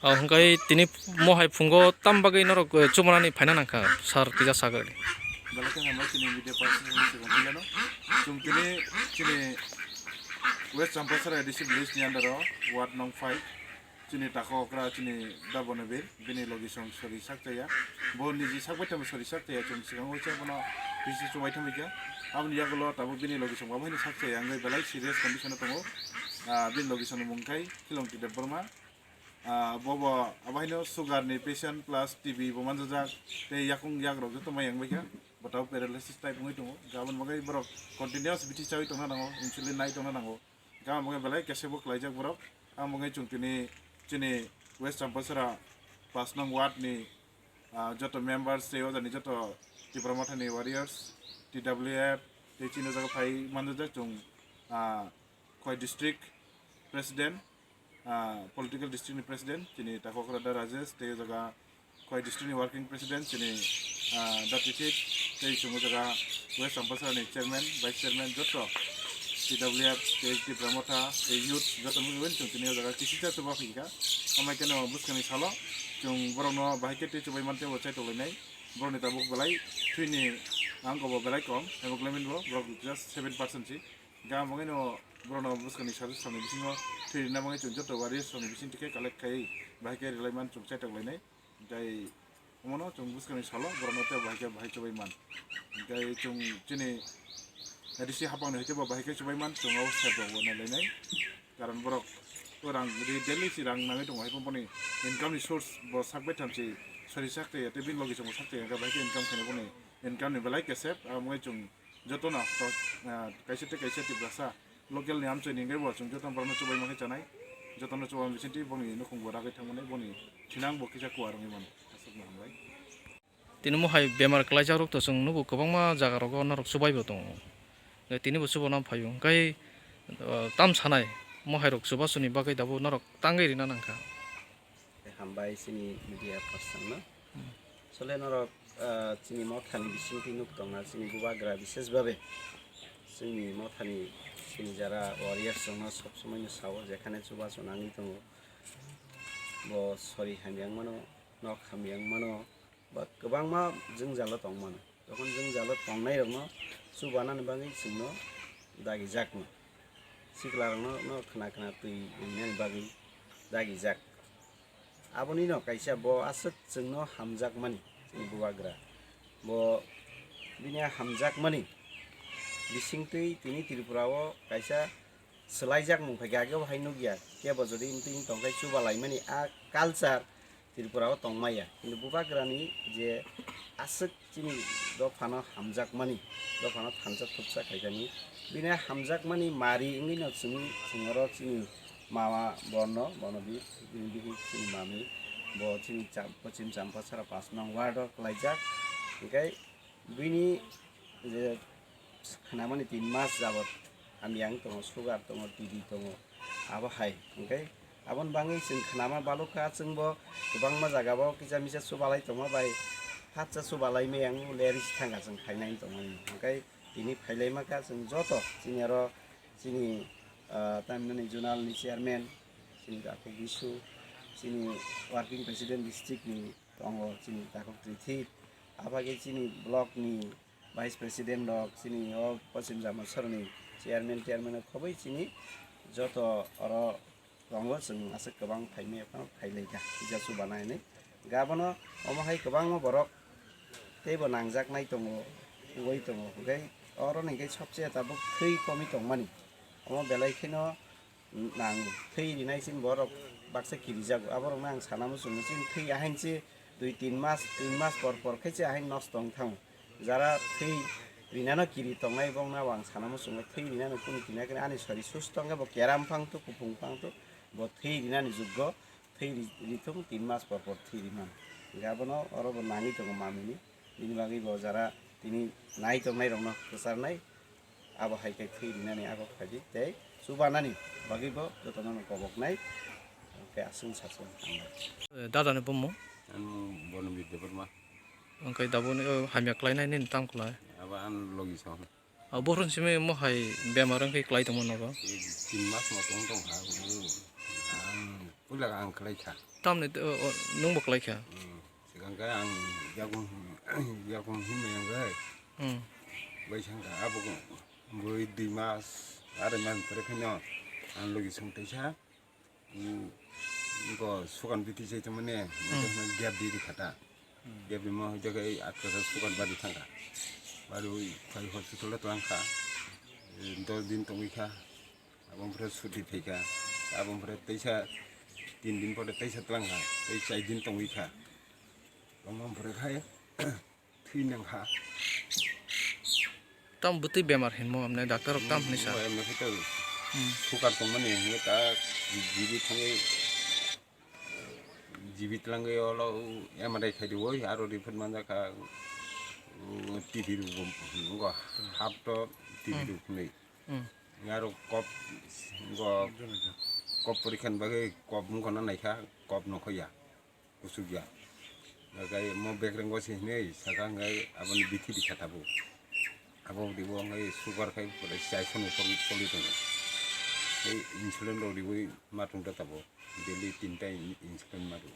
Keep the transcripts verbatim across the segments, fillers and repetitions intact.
O hwnkhe tini mohai phungo tam bagwi norok, eh, chubanani phaina nangkha, sir, kisa sagri. Belai kheno hambai chini media person ni swkang philano. Chwng tini chini West Champachara A D C village ni under o ward nong five. Chini takhuk okra chini da Bonobir, bini logi song sori sak chaya. Bo niji sak bai tamo sori sak chaya, chwng swkang o se bono bisi chubai thangbai kha. Aboni yagulo tabuk bini logi song bo haino sak chaya, wngwi belai serious condition o tongo. Ah, bini logi song ni mung khai Khilongti Debbarma. Ah, bo bo abo haino sugar ni patient plus T B bo manjajak, tei yakung yak rok joto mai wngbai kha. Bo tabuk paralysis type wngwi tongo. Aboni bagwi borok continuous bithi chawi tongna nango, insulin nai tongna nango. Gama bagwi belai kese bo klaijak borok. Ang bagwi chwng tini chini West Champachara paanch nong ward ni, ah, joto members tei o jani joto Tipra Motha ni warriors, T W F, tei chini o jaga phai manjak chwng, ah, Khowai district president, ah, political district ni president, chini takhuk okra da Rajesh, tei o jaga Khowai district ni working president chini, ah, Dati Thit, tei chwng o jaga West Champachara ni chairman, vice chairman, joto T W F, tei Tipra Motha, tei youth, joto mungwi chwng tini o jaga kisisa chuba phi kha. Amai khe no bwskangni salo chwng borokno bahai khe tei chubai mantei bo chaitok lainai. Borokni tabuk belai thwini ang kobo belai kom, hemoglobin bo borok just seven percent si. Gam bagwi no borokno bwskangni sajwk samni bisingo thwi rwna bagwi chwng joto warriors rokni bising twi khe collect khai bahai khe rwlai man chwng chaitok lainai. Tei omono chwng bwskangni salo borokno tei bahai khe bahai chubai man. Tei chwng chini A D C hapangni hai khe bo bahai khe chubai man, chwng o step rok bo nai lainai. Karon borok o rang ri daily si rang nangwi tongo, hai boni income ni source bo sak bai tham si sori sak tei tei bini logi chwng bo sak tei hwnkhe bahai khe income khainai boni income ni belai kesep, amo wngwi chwng jotono to, ah, kaisa tei kaisa Tiprasa local ni amchoi ni hwnkhe bo chwng jotono borokno chubai ma khe chanai, jotono chubai bising twi boni nukhung bo ragwi thangmani boni thinang bo kisa kuar wngwi mano. Aswkno hambai. Tini mohai bemar kwlaijak rok to chwng nugo, kwbangma jaga rogo norok chubai bo tongo. Tini bo chubana phaio, hwnkhe, ah, tam sanai mohai rok chubachu ni bagwi dabo norok tangwi rina nangkha. Hambai chini media person no. Hmm. Sole norok, ah, chini mothani bisingtwi nuk tongna chini bubagra, bishesh babe chini mothani chini jara warriors rokno sob somoi no sao, jekhane chubachu nangwi tongo, bo sori hamya wng mano, nok hamya wng mano, ba kwbangma jwngjalo tong mano. Tokon jwngjalo tongnairokno chubanani bagwi chwngno dagijakno, siklarokno no khna khna twi rinani bagwi dagijak. Abonino kaisa bo aswk chwngno hamjakmani chini bubagra. Bo bini a hamjakmani bisingtwi tini Tripura o kaisa swlaijak mung phaikha, agebo hai nukya, kebo jodi wngtwi wng tongkhe chubalaimani a culture Tripura o tongmaya. Kintu bubagrani je aswk chini dophano hamjakmani, dophano thansa thupsa khaikani, bini hamjakmani mari wngwino chwngwi chwngno chini mama bono, bono bi-, bini bihik chini mami, bo chini Cham-, Pochim Champachara paanch nong ward o kwlaijak. Hwnkhe bini je khnamani tin mas jabot hamya wng tongo, sugar tongo, T B tongo, abo hai. Hwnkhe aboni bagwi chwng khnama balukha, chwngbo kwbangma jagao kisa misa chubalai tongma bai, hatsa chubalai maya wng leri si thangkha chwng phainai tongmani. Hwnkhe tini phailaima kha chwng joto chini oro chini, ah, tamhinani zonal ni chairman, chini Takhuk Bisu, chini working president district ni tongo chini Takhuk Trithit, abo hai khe chini block ni vice president rok, chini o Pochim Champachara ni chairman, chairman rok khobwi chini joto oro tongo, chwng aswk kwbang phaimaya phano phailaikha kisa chubana hinwi. Gabono omo hai kwbangma borok teibo nangjaknai tongo, wngwi tongo, hwnkhe oro ni hwnkhe sobse tabuk thwi komwi tongmani, omo belai kheno nang thwi rinai chini borok baksa kirijago. Aborokno ang sana muchungo, chini thwi ahainse dui tin mas, tin mas por por khe se ahain nosto wng thango. Jara thwi rinano kiri tongnai bongno ang sana muchungo, thwi rinano kunu kiri nai, ani sori susto wngkhe bo keram phang tu, kuphung phang tu, bo thwi rinani juggo, thwi ri-, rithung tin mas por por thwi rinani. Hwnkhe abono oro bo nangwi tongo mamini, bini bagwi bo jara tini nai tongnai rokno kwcharnai. Abo hai khe thwi rinani agok phaidi tei chubanani bagwi bo jotono no koboknai, hwnkhe aswk sachwng thangnai. Eh, dadani bumung? Ang Bonobir Debbarma. Hwnkhe daboni, oh, hamya khlainai nini tam khlai? Abo ang logi song. Bohrok simi mo hai bemar wngkhe klai tongma nogo? Tin mas mo tong tong kha. Ang puila ang klai kha. Tamni, o, o, nwngbo klai kha? Hmm. Sigang khe ang yakung, yakung himma yang khe. Hmm. Bai sang kha abo bui dui mas, arai mas pore khe no ang logi song teisa. Bo sukan biti chai tongmani, hmm, gap di di khata. Hmm. Gap di mo hoi jaga ei atka sa sukan bari thangka. Bari oi khai hospital o twlang kha. Eh, dos din tongwi kha. Abo phre suti phaikha. Abo phre teisa tin din pore teisa twlang kha. Tei chai din tongwi kha. Tongma phre khai. Thwi nang kha. Tam bwtwi bemar hinmo amne doctor rok tam hinwi sa. Hmm, emne khe to, hmm, sukar tongmani hinwi ta jibi thangwi, jibi twlangwi olo M R I khai diwi aro report manjak kha, u, T B rok bo hinwi half to T B, hmm, rok hinwi. Hmm. Aro kop, go, kop porikha ni bagwi kop wngkha na naikha, kop nokho ya. Kuchuk ya. Nakai mo bekreng o se hinwi saka hwnkhe aboni bithi di kha tabuk. Abo dibo hwnkhe sugar khai pore chai soni upor choli tongo. Tei insulin rok riwi ma tongta tabuk. Daily tinta in-, insulin ma rw.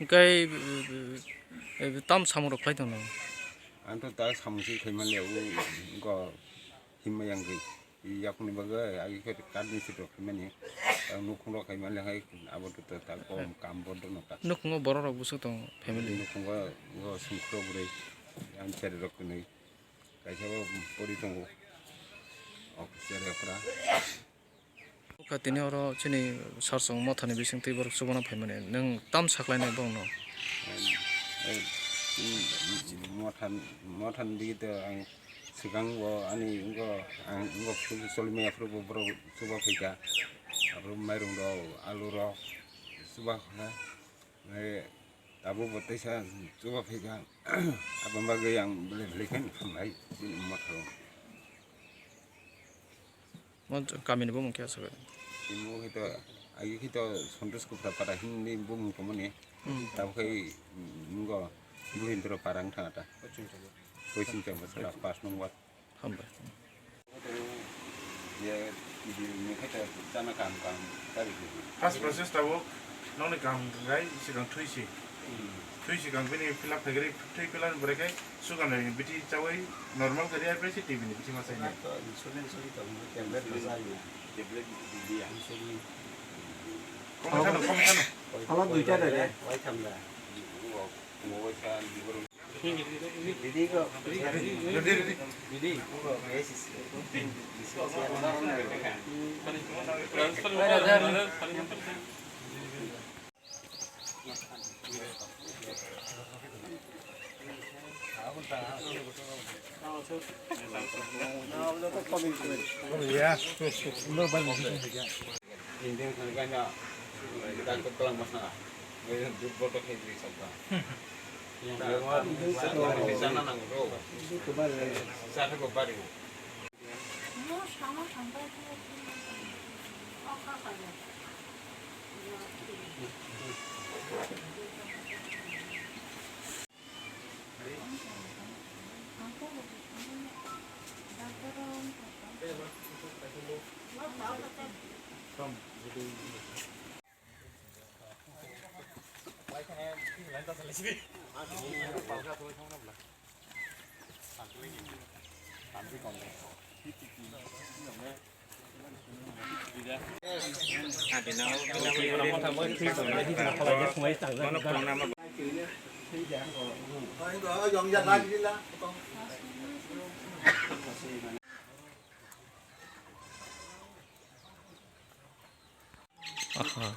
Hwnkhe, eh, eh, tam samung rok khlai tongno? Ang to ta samung se khai manliya, o, go himma yang gwi. Yakungni bagwi agi khe card ni sitwrok khaimani. Ang nukhungrok khaimani hai abo to ta kom kam bondo no ta. Nukhungo borok rok bwswk tong family? Nukhungo go songkhoro bwrwi, ang chererok kwnwi. Kaisa bo pori tongo. Officer yakra. Kha tini oro chini sarsong mothani bisingtwi borok chubana phaimani. Nwng tam saklainai borokno? Em, em, mothan, mothan digi to ang Swkang bo ani wngkha, ang wngkha phuru choli maya phuru bo borok chuba phaikha. Aphuru mairung rok, alu rok chuba kha. Abo bo teisa chuba phaikha. Aboni bagwi ang belai belai khe hambai bini motharo. Mo kamini bumung khe aswk? Tini bo khe to, agi khe to Santosh Gupta para hinwi bumung tongmani. Hmm. Tabukhe, mm, wngkha Buhindra para wngkha ta. Pochin Chamba sara pas number. Hambai. Ye, tini ni khe to chana kam kam tari. First process tabuk nokni kam rai sikang thwi si. Hmm. Thwi sikang bini fill up khaigri, thwi fill up ni bwrwi khe sugar ni bithi chawi normal khe ri, ai pore se T B ni bithi ma chainai. To insulin soli tongo, tablet rwjak ya. Tablet di ya. Insulin. Kom khano, kom khano. Hala duita da de. Wai tham da. Didi ko. Didi, didi. Didi ko. Aha.